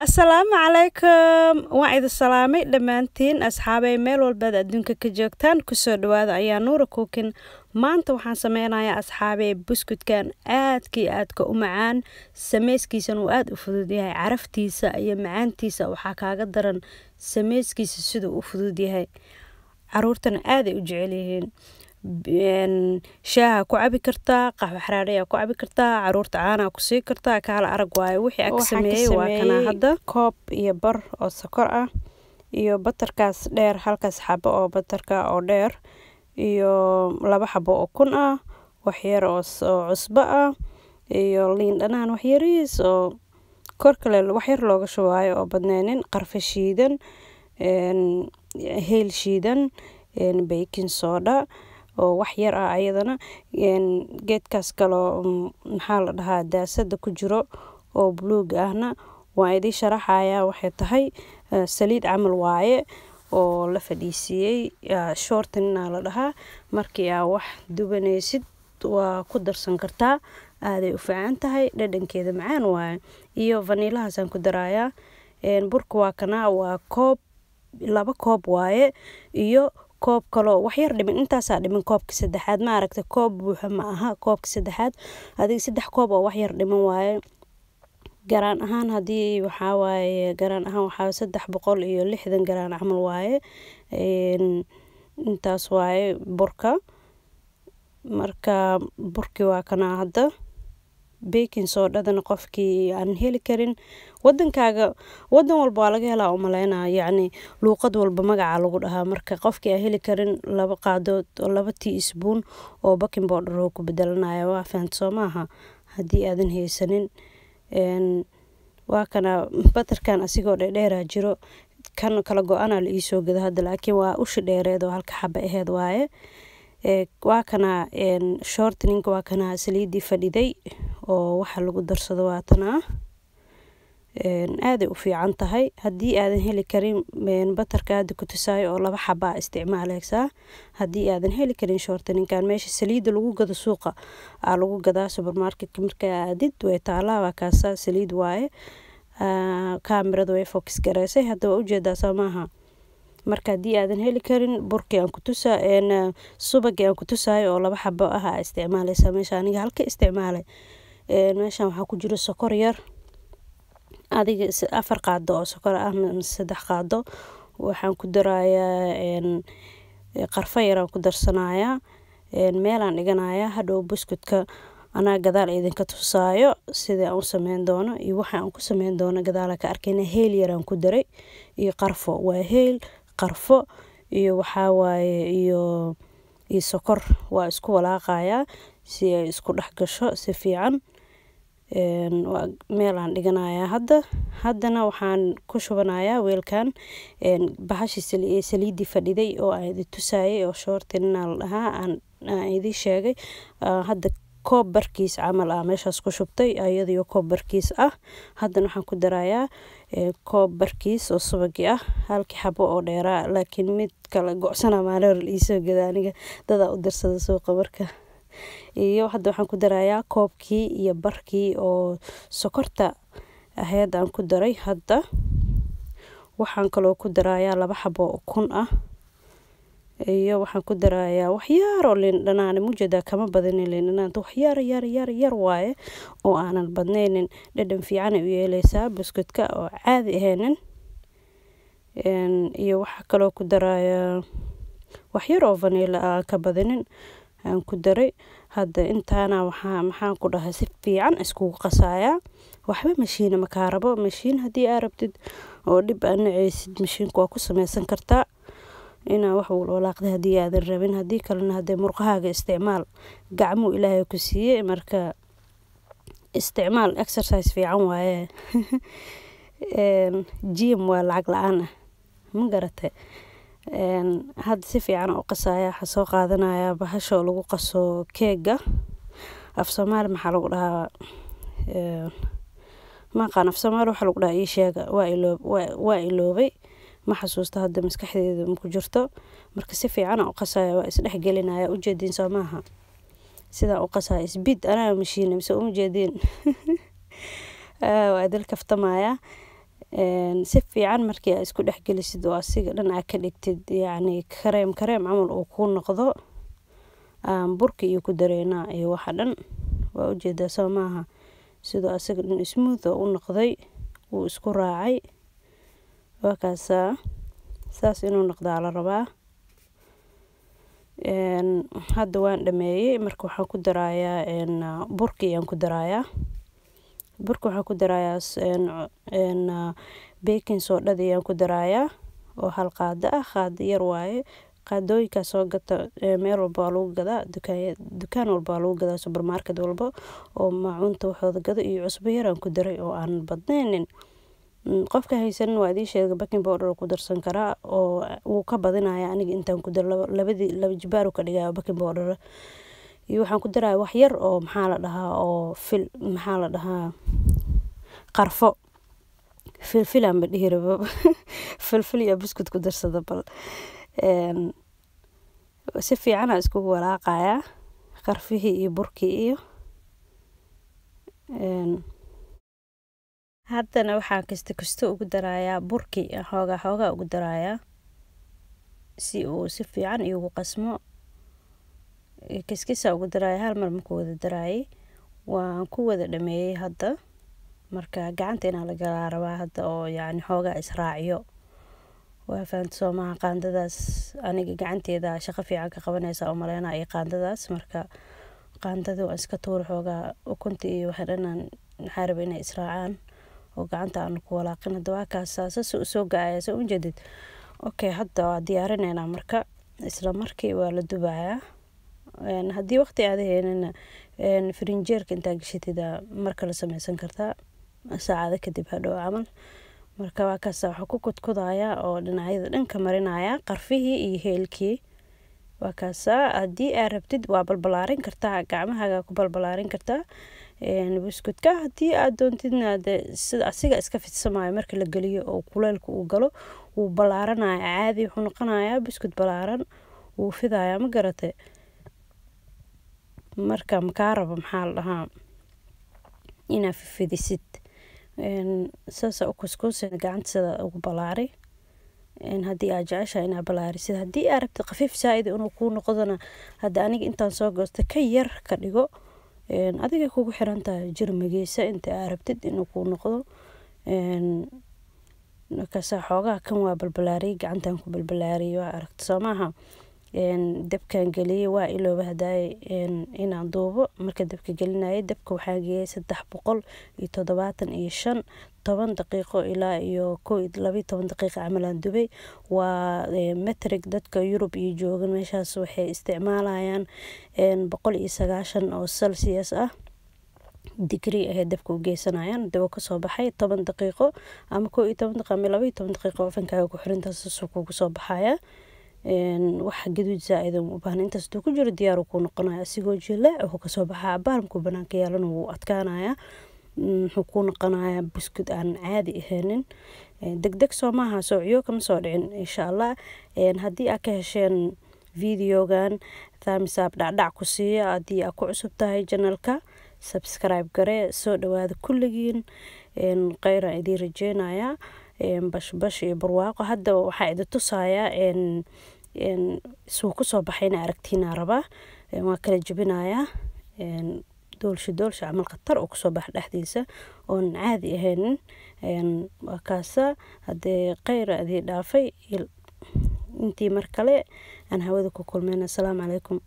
Asalaamu calaykum, waan idin salaamay dhammaantiin asxaabay meel walbaad adduunka ka joogtaan. Kusoo dhawaada ayaa Nuura Cooking. Maanta waxaan sameynayaa, asxaabay, buskudkan aadka iyo aadka u macaan. Sameyskiisana uu aada u fudud yahay. Caraftiisa iyo macaantiisa waxaa kaaga daran sameyskiisa siduu u fudud yahay. Caruurtana aaday u jecel yihiin. Shaaha ku cabi kartaa, qaxwo xaraariyaa ku cabi kartaa, caruurta caanaa ku sii kartaa. Kaala arag waayo wixii ag sameeyey waa kanaa. Hadda koob iyo bar oo sokor ah iyo butterkaas dheer, halkaas xabo oo butterka oo dheer, iyo 2 xabo oo kun ah, waxyar oo cusbo ah, iyo liin dhanaan waxyariis oo kor kale waxyar looga shubaayo oo badneynin, qarfe shiidan, heel shiidan, baking soda oo wax yar ah ayadana, geedkaas kaloo, maxaa la dhahaa, daasada ku jiro oo buluug ahna waan idiin sharaxayaa waxay tahay. Saliid camal waaye oo la fadhiisiiyey, shortening la dhahaa. Markii aa wax dubanaysid waa ku darsan kartaa, aaday u fiican tahay, dhadhankeeda macaan waaye. Iyo vanilahaasaan ku darayaa. Burka waa kanaa, waa koob, 2 koob waaye iyo koob kaloo waxyar dhimin. Intaasaa dhimin koobka saddexaad. Ma aragta, koob buuxa ma aha koobka saddexaad. Adiga 3 koob oo waxyar dhiman waaye. Garaan ahaan haddii waxaa waaye, garaan ahaan waxaa 360 garaan camal waaye. Intaas waaye burka. Marka burkii waa kanaa. Hadda baking sodadana qofkii aan heli karin wadankaaga, wadan walba waa laga helaa umaleynaa, yacni luuqad walba magaca lagu dhahaa. Marka qofkii aan heli karin, 2 qaadood, 2 teaspoon oo baking powder oo ku bedelanaya. Waa fahant soo maaha? Haddii aadan haysanin, waa kana butterkan asigoo dheerdheeraa jiro. Kan kala go-ana la iisoo gado hadda, laakiin waa ushi dheereed oo halka xaba aheyd waaye. Waa kana shortening, waa kana saliidii fadhiday oo waxa lagu darsado, waa tanaa. Aaday u fiican tahay. Haddii aadan heli karin butterka hadda ku tusaayo oo 2 xabaa isticmaaleysaa, haddii aadan heli karin shorteningkan, meesha saliidda lagu gado suuqa aa lagu gadaa, supermarketka markaa aadid way taalaa. Waa kaasaa, saliid waaye. Kaamirada way focus gareysay hadda, waa ujeedaa soo maaha? Marka haddii aadan heli karin burkii aan ku tusa, subagii aan ku tusaayo oo 2 xabo ah aa isticmaaleysaa. Meesha aniga halka isticmaalay. Meeshan waxaa ku jiro sokor yar, adiga 4 qaado oo sokor ah mise 3 qaado. Waxaan ku darayaa qarfo yaraan ku darsanayaa, meelaan dhiganayaa. Hadhow buskudka anaa gadaal idinka tusaayo sida aan u sameyn doono iyo waxa aan ku sameyn doono gadaala ka arkayna. Heel yaraan ku daray iyo qarfo. Waa heel, qarfo iyo waxaa waaye iyo sokor. Waa isku walaaqayaa si ay isku dhex gasho si fiican. Meelaan dhiganayaa hadda. Haddana waxaan ku shubanayaa weelkan bahashii saliidii fadhiday oo aan idin tusaayay oo shortening la dhahaa aan idin sheegay. Hadda koob barkiis camal ah meeshaas ku shubtay, iyadiyo koob barkiis ah. Haddana waxaan ku darayaa koob barkiis oo subagi ah, halkii xabo oo dheeraa, laakiin mid kala gocsana maalin hore la iisoo gada, aniga dadaa u dirsada suuqa. Marka iyo hadda waxaan ku darayaa koobkii iyo barkii oo sokorta aheyd aan ku daray. Hadda waxaan kaloo ku darayaa 2 xabo oo ukun ah iyo waxaan ku darayaa waxyaar oo liin dhanaan. Mujeedaa, kama badinin liin dhanaanta, wax yar yar yar yar waaye oo aanan badnaynin. Dhadhan fiican ay u yeeleysaa buskudka oo caadi ahaynin. Iyo waxaa kaloo ku darayaa wax yar oo vanilla aan ka badinin aan ku daray. Hadda intaana waxaa, maxaan ku dhahay, si fiican iskugu qasayaa. Waxba mashiina makaa rabo. Mashiin haddii aa rabtid oo dhib aa naceysid, mashiinka waa ku sameysan kartaa inaa wax walwalaaqda haddii aadan rabin. Haddii kalena hadee murqahaaga isticmaal, gacmuu Ilaahay ku siiyey, marka isticmaal, exercise fiican waaye, gym waa lacag la-aan ah, ma garatay? Hadda si fiican u qasaya. Waxaa soo qaadanaya bahasha oo lagu qaso keega. Af Soomaali maxaa lagu dhahaa? Ma aqaan af Soomaali waxa lagu dhahaa, ii sheega. Waa iloobay, ma xasuusto hadda, maskaxdeyda ma ku jirto. Marka si fiican u qasaya, waa isdhex gelinaya. Ujeediin soo maaha sidaan u qasaya? Speed anaa mashiina mise uma jeediin? Waa idil kaftamaya. Si fiican markii aad isku dhex gelisid oo asiga dhan aad ka dhigtid, yacni kareem kareem camal uu kuu noqdo, burka iyo ku dareynaa iyo waxa dhan. Waa ujeedaa soo maaha sidoo asiga dhan smooth oo u noqday, wuu isku raacay. Waa kaasaa, saas inuu noqdaa la rabaa. Hadda waan dhameeyey. Marka waxaan ku darayaa burki ayaan ku darayaa. Burka waxaan ku darayaa baking sodadii ayaan ku darayaa oo hal qaado ah, qaado yar waaye. Qaadooyinkaa soo gata, meel walba waa lagu gadaa, dukaan walba waa lagu gadaa, supermarket walba oo maacuunta waxooda gado. Iyo cusbo yar aan ku daray oo aan badnaynin. Qofka haysanin, waa idiin sheega, baking powder ku darsan karaa oo wuu ka badinaya. Aniga intaan ku daro labadii laba jibaar ka dhigaya baking powder. Iyo waxaan ku daraya wax yar oo, maxaa la dhahaa, oo fil, maxaa la dhahaa, qarfo, filfil aan ba dhihi rabo, filfil iyo buskud ku darsada. Bal si fiican aan iskugu walaaqayaa qarfihii iyo burkii. Iyo haddana waxaan kasta kasto ugu darayaa burkii, xoogaa xoogaa ugu darayaa si uu si fiican iigu qasmo. Kiskisa ugu daraya, hal mar marku wada daraayay waan ku wada dhameeyey. Hadda marka gacanta inaa la galaa rabaa hadda oo yacni xoogaa israaciyo. Waa fahamta soo maaha? Qaandadaas aniga gacanteeda shaqo fiican ka qabanaysa oo maleynaa iyo qaandadaas. Marka qaandada waan iska tuur, xoogaa ukunta iyo waxa dhanaan waxaa raba inay israacaan oo gacanta aan ku walaaqin. Hadda waa kaas, saas usoo ga-aya, soo ujeedid. Okay, hadda waa diyaarineynaa. Marka isla markii waa la dubayaa. Haddii waqti aada heynina, firinjeerka intaa gashatida mar kale sameysan kartaa saacado kadib hadhow camal. Marka waa kaasa, waxaa ku kudkudayaa oo dhinacyada dhanka marinaya qarfihii iyo heelkii. Waa kaasaa. Haddii aad rabtid waa balbalaarin kartaa, gacmahaaga ku balbalaarin kartaa buskudka. Haddii aad doontidna de sida asiga iska fidsamayo marka la geliyo oo kuleylka uu galo, wuu balaaranaya caadi, wuxuu noqonayaa buskud balaaran, wuu fidayaa, ma garate? Marka makaa rabo, maxaa la dhahaa, inaa fifidisid. Saasa u kuskuusa, gacanta sida ugu balaari haddii aad jeceshahay inaa balaarisid. Haddii aad rabtid khafiif saa-id inuu kuu noqdona, hadda aniga intaan soo goosta ka yar ka dhigo. Adiga kugu xiran tahay jirmigiisa inta aad rabtid inuu kuu noqdo. Markaasa xoogaa kan waa balbalaariyey, gacantan ku balbalaariyey, waa aragta soo maaha? Dabkan geliyey, waa ilooba hadaay inaan duubo. Marka dabka gelinayay, dabka waxaa geeyay 375, 10 daqiiqo ilaa iyo 21 daqiiqo camal aan dubay. Waa metric, dadka Yurub iyo joogan meeshaas waxay isticmaalayaan 190 oo Celsius ah degree ahay dabka u geysanayaan. Daba kasoo baxay 10 daqiiqo ama 11 daqiiqo ama 12 daqiiqo, ovenkaaga ku xirantaas kugu soo baxaya. Wax gaduud zaa-id u baahna, intaas haduu ku jiro diyaar uu ku noqonaya. Asigoo jileec wuxuu kasoo baxaa, cabaar markuu banaanka yaalana wuu adkaanaya, wuxuu ku noqonayaa buskud aan caadi ahaynin. Deg deg soo maaha, soociyo kama soo dhicin. Insha Allah, haddii aad ka hesheen videogan, thumbs up dhacdhac ku siiya. Haddii aad ku cusub tahay channelka, subscribe garee. Soo dhawaada kulligiin, kheyraan idiin rajeynayaa, bashbash iyo barwaaqo. Hadda waxaa idi tusayaa suu kusoo baxayna, aragtiinaa rabaa. Waa kala jebinayaa, doolsho doolsho camal khatar oo kusoo baxa dhexdiisa oon caadi ahaynin. Waa kaasa. Haddee kheyra idii dhaafay, intii mar kale aan hawada ku kulmayna, asalaamu calaykum.